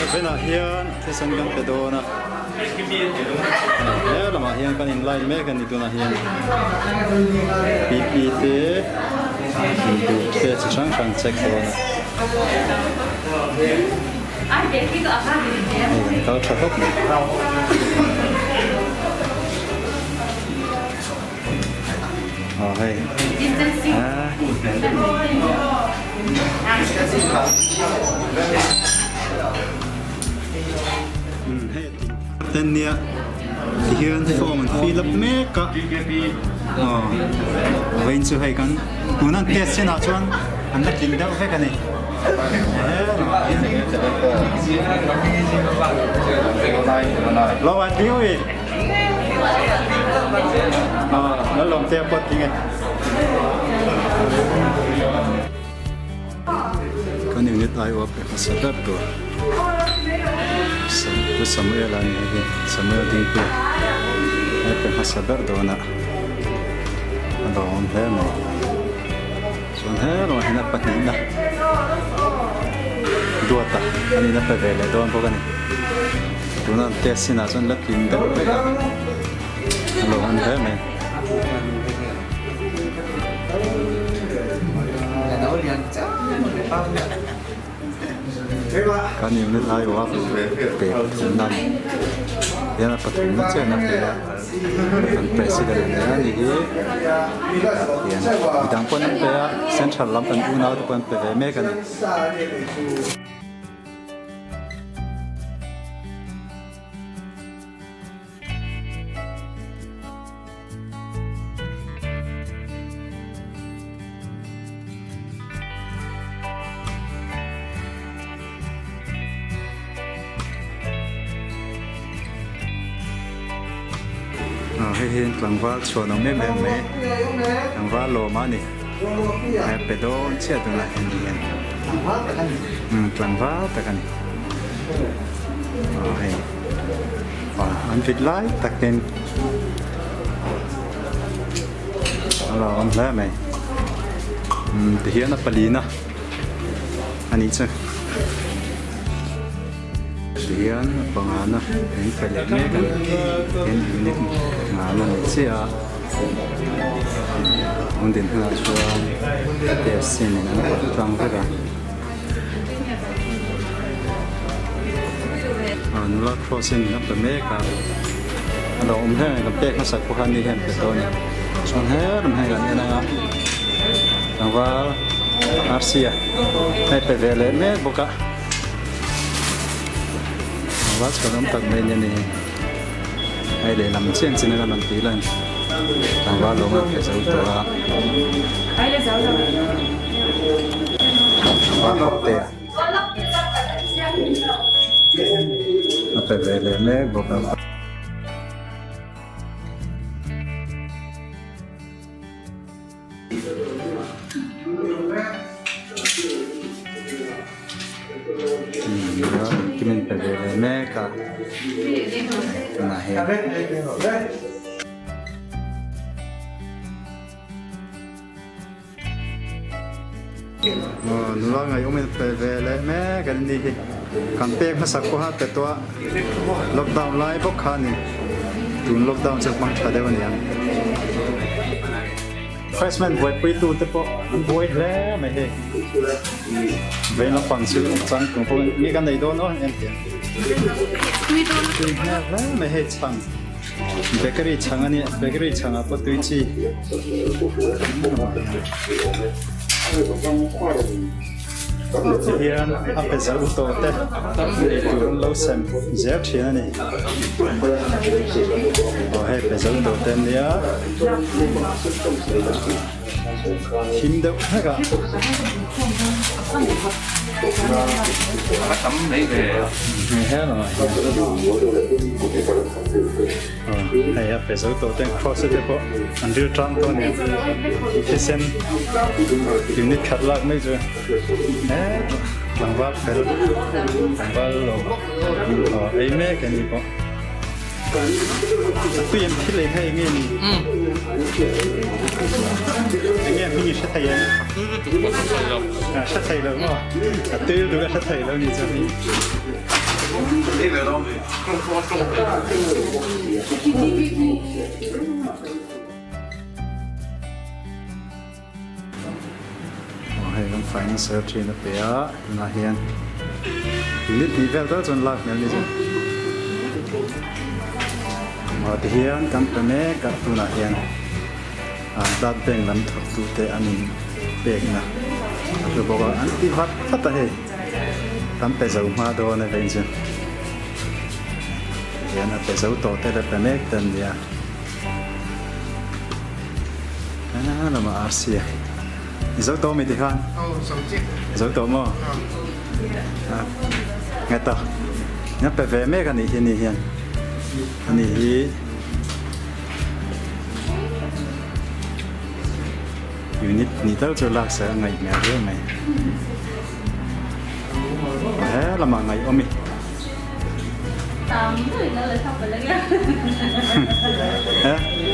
Vawiinah hian thisen kan pe dawn a, he lamah hian kan in line mek a ni tunah hian pipi te duh te chi hrang hrang check dawn a hei kan kal tha khawp mai. Aw hei hei ten nia tihian form an fill up mek a aw vawiin chu hei kan tuna an test chinah chuan an la tling deuh vek a ni lo an ding ui. Lalawmtea pawh tling e. Kan unit aiawh pe hmasa ber tur Pu Samuel a ni hei hi Samuel Dingpuia he pe hmasa ber dawn a a lawm hle mai chuan herawh hian a pahnihna duata a nihna pe ve leh dawn bawk a ni. Tuna an test chin ah chuan la tling deuh vek a, a lo awm hle mai. Kan unit aiawh a pe pathumna a ni. Hian a pathumna chiah in a pe a, kan president a ni a ni hi hian midang pawh an pe a, central lam kan unau te pawh an pe ve mek a ni. Hei hi tlangval chhuan awm em em mai tlangval lawm a ni. A pe dawn chiah tunah hian ni hian umm tlangval tak a ni aw hei aw an vit lai takin a lo awm hle mai umm tihian a palina a nih chu tihian a pangana in pe leh mek a ni tin unit ngana ni chiah a. An din hunah chuan test in an kawt tlang vek a. Nula cross in a pe mek a, a lo awm hle mai kan pek hmasak pawh khan ni hian pe tawh a ni. Chuan helam hei kan en anga tlangval Rc-a hei pe ve leh mek bawk a, tlangval chhuan awm tak mai nia ni hi. Hei lehlam chian chin a rawn tih lan tlangval lawng a pe zo tawh a. Tlangval hawk te a pe ve leh mek bawk a. Kimin pe ve leh mek a tunah hian. Nula ngaihawm in pe ve leh mek an ni hi. Kan pek hmasak pawha pe tawh a lockdown lai bawk kha a ni. Tun lockdown chu hmang tha deuh a ni ang. Freshman buaipui tu te pawh an buai hle mai hei. Vei lampang chu chang tum pawh nge kan nei dawn aw en teh. Tui hmel hle mai hei chhang bakery chhang a nia bakery chhang ah pawh tui chi. Tihian a pe zo tawh te ei tur an lo sem zel thin a ni. Aw hei pe zo tawh te ania thim deuh hlek a. Hei a pe zo tawh ten cross te pawh an ril tang tawh a ni thisen unit khat lak mai chu hetah tlangval fel tlangval lo aw ei mek a ni pawh a tui an thil ei kha eng nge ni eng nge a hming i hre thei em a hre thei lo maw a tui lutuk a hre thei lo ni chu a hming. Aw hei kan financial thin a pe a tunah hian unit hnih vel tal chuan lak hmel ni chu aw tihian kan pe mek a tunah hian ah blood bank lam thawk tu te an in pekna a hlu bawk a an ti vat vat a hei kan pe zo hma dawn a veng chu tihian a pe zo tawh te leh pe mek te an nia. A lamah arsi a i zo tawh mi tikhan zo tawh maw nghet a nga pe ve mek anih hi ni hian ani hi unit hnih tal chu lak se a ngaih hmel viau mai he lamah ngaih awm i.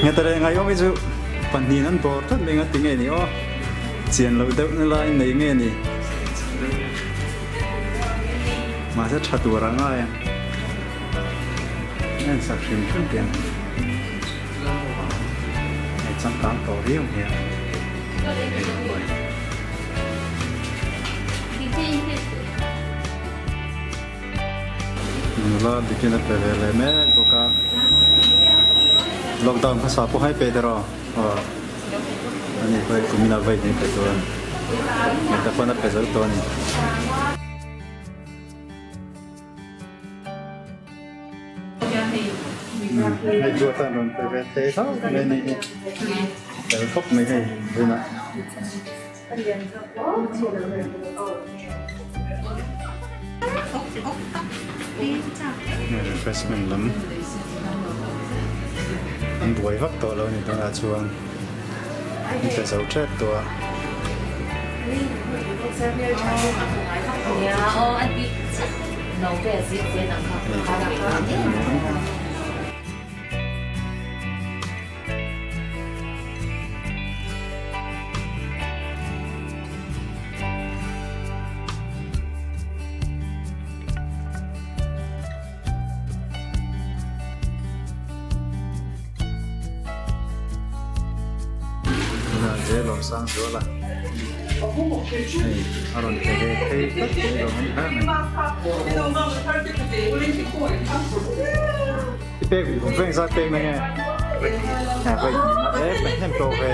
Ngeta leh ngaihawm hi chu pahnihin an bawr tlat mai ngati nge ni aw chian loh deuh na lai nei nge ni mahse tha tur a ngai ang a insak hrim hrim tih ang hei changkang tawh viau mai a. Nula bikin a pe ve leh mek bawk a, lockdown hmasa pawh hai pe tiraw aw ani pawh hei kumina vawi hnih pe tur a ni heta pawn a pe zo tawh a ni. Hei duat a rawn pe ve thei hlauh mai a nih hi fel khawp mai hei tunah. Refreshment lam an buai vak tawh lo a ni tunah chuan an pe zo tep tawh a. Tunah zel awm sang zual a, hei a rawn pe ve phei tlat mai lo awm hle mai. I pek veng zat pek na nge? Hei e pe hnem tawh ve.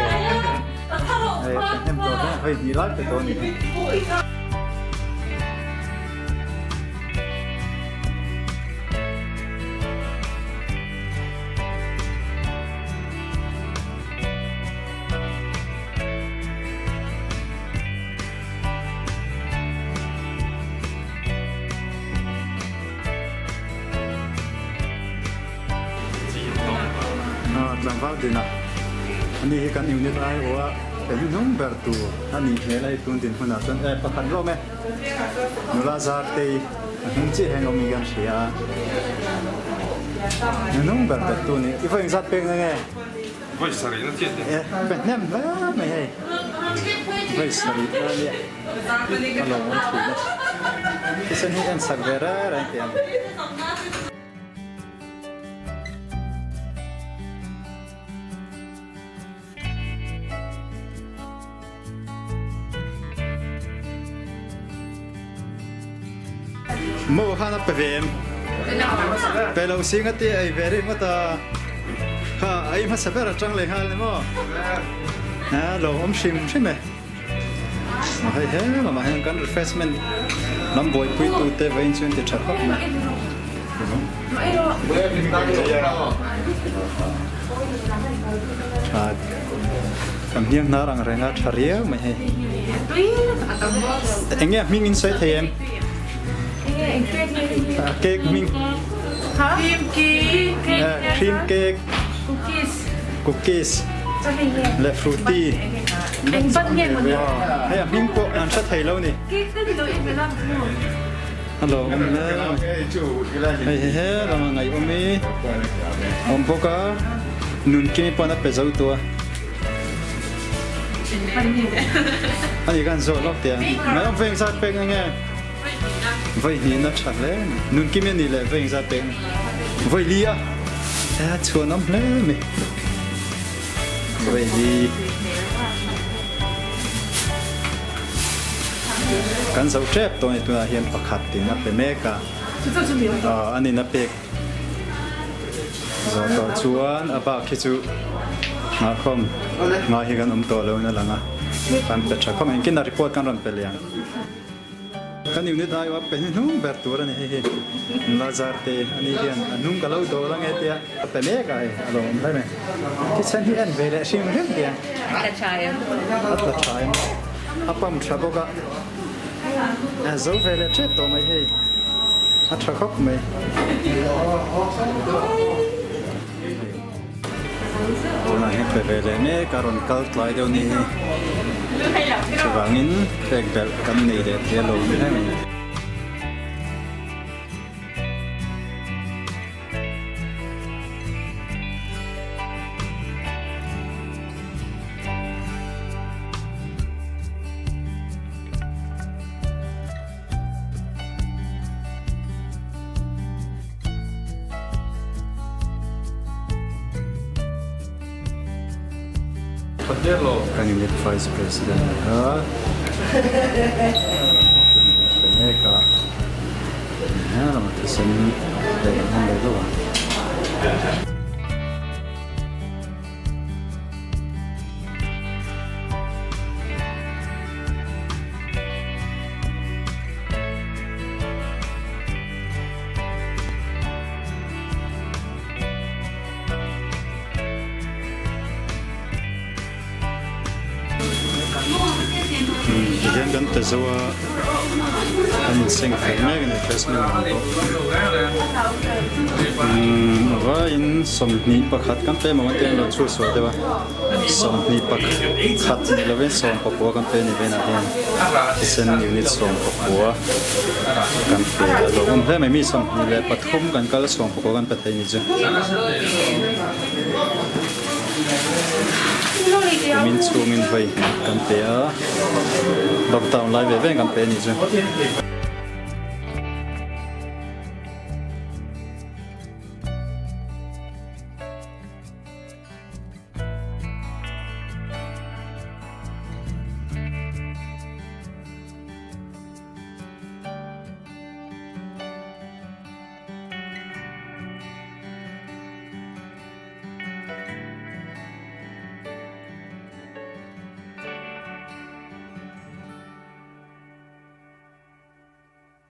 Hei pe hnem tawh ve hei hnih lai pe tawh a ni. Tlangval dinah ani hi kan unit aiawh a pe hnuhnung ber tur a nih hmel a hei tun din hunah chuan e pakhat lawm e nula Zartei a hnung chiah hian awm in kan hria a hnuhnung ber ber tu a ni i vawi engzat pek na nge? Vawi sarih na chiah te. E pe hnem hle mai hei vawi sarih na ania. A lo awm thin a, thisen hi en sak ve reng reng tih a ni. Maw khan a pe ve em? Pe lo sing a ti ei ve ringawt a, kha ei hmasa ber atang leh nghal ni maw? A lo awm hrim hrim e. Hei he lamah hian kan refreshment lam buaipui tute vawiin chu an ti tha khawp mai. Kan hniang hnar ang reng a tha riau mai hei. Eng nge a hming in sawi thei em? Cake hming. Cream cake. Cookies. Leh fruity. Hei a hming pawh an hre thei lo ni. Hello awm hle hei he he lama ngaih awm i awm bawk a nun kimi pawn a pe zo tu a ani khan zawh lawk teh ang ngaih awm veng zat pek na nge. Vawi hnihna tha hle mai. Nunkim a nih leh vawi engzat pek? Vawi li a. A chhuanawm hle mai. Vawi li. Kan zoh tep tawh a ni tunah hian pakhat in a pe mek a. An in a pek zawh tawh chuan a bak hi chu nghahkhawm nghah hi kan awm tawh lo in a lang a. Kan pe tha khawp mai. Engtin a report kan rawn pe leh ang. Kan unit ai a pe hnuhnung ber tur a ni hei hi Lazar te ani hian a hnung ka lo dawl ange tia a pe mek a hei a lo awm hle mai thisen hi en ve leh hrim hrim tia a tla tha em a tla tha em a pump tha bawk a a zo ve leh tep tawh mai hei a tha khawp mai. Tunah hian pe ve leh mek a rawn kal tlai deuh ni hi chuvangin pek belh kan nei leh thei alo ni hle mai. Kan unit vice president kha pe mek a lamah thisen leh kan hman leh hlauh a. Tihian kan pe zo a, kan inseng fel mek a ni freshman lam pawh. Umm vaiin 21 kan pe maw an ti a, an lo chhut sual deuh a. 21 ni lovin 19 kan pe ni venah hian thisen unit 19 kan pe a lo awm hle mai mi 23 kan kal 19 kan pe thei ni chu kumin chhungin vawi hnih kan pe a lockdown lai ve ve kan pe ni chu.